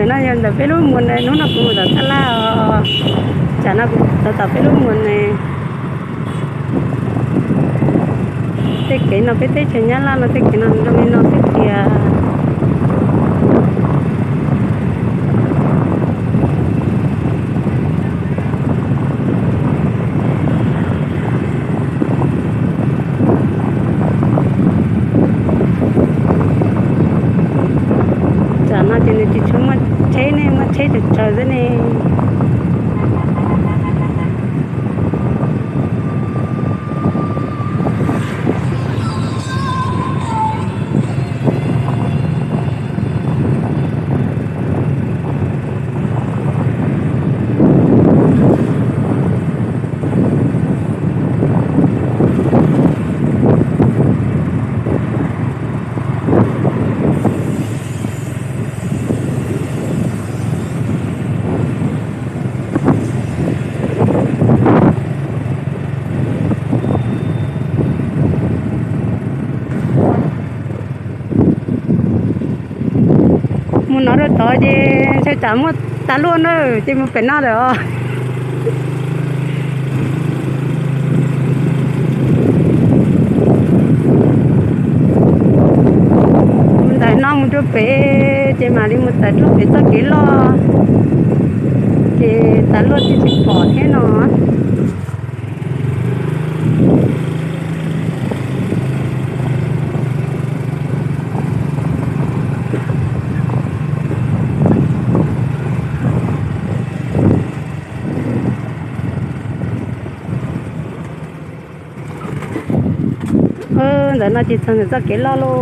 No yog ntawm peb lub muag ne, hnub no kuv mus tom taj laj os. Tsam no kuv mus tom peb lub muag ne. Tej kev no peb teb chaws Nyab Laj no tej kev no zoo li no xwb tiag. Tsam no ces nws tsis tshua muaj tsheb ne, muaj tsheb tsawg tsawg xwb ne. Mus no rau tod ces ntshai tsam muaj tas luaj na, ces mus pem no lawm os. Mus ntawm no mus rau pem ces mam li mus tawm rau pem txoj kev loj, ces tas luaj tsis tsis pom thiab no. Ntawm no ces txog ntawm txoj kev loj lauj.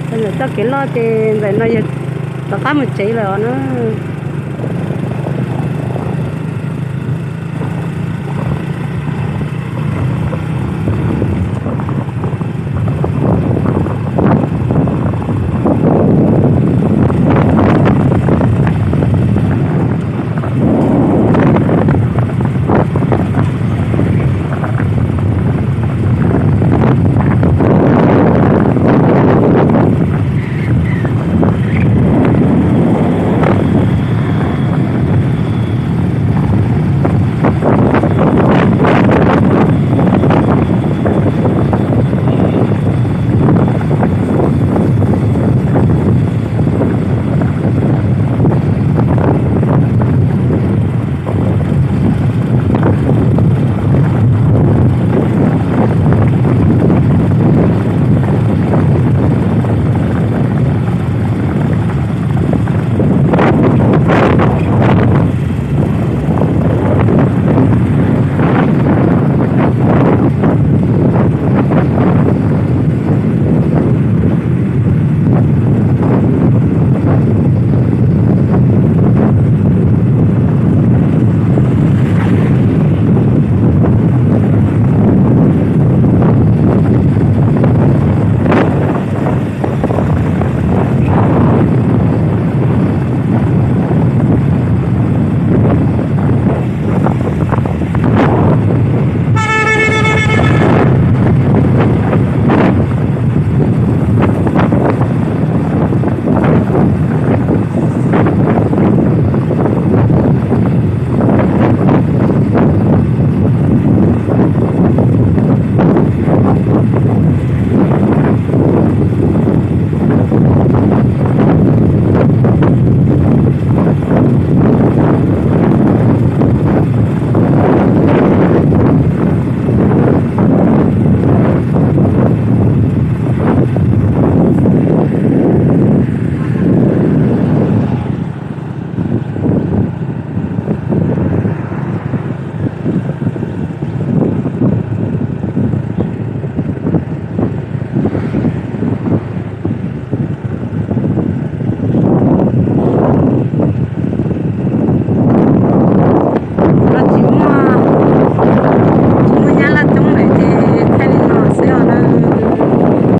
Txog ntawm txoj kev loj ces ntawm no yog rov qab mus tsev lawm os na.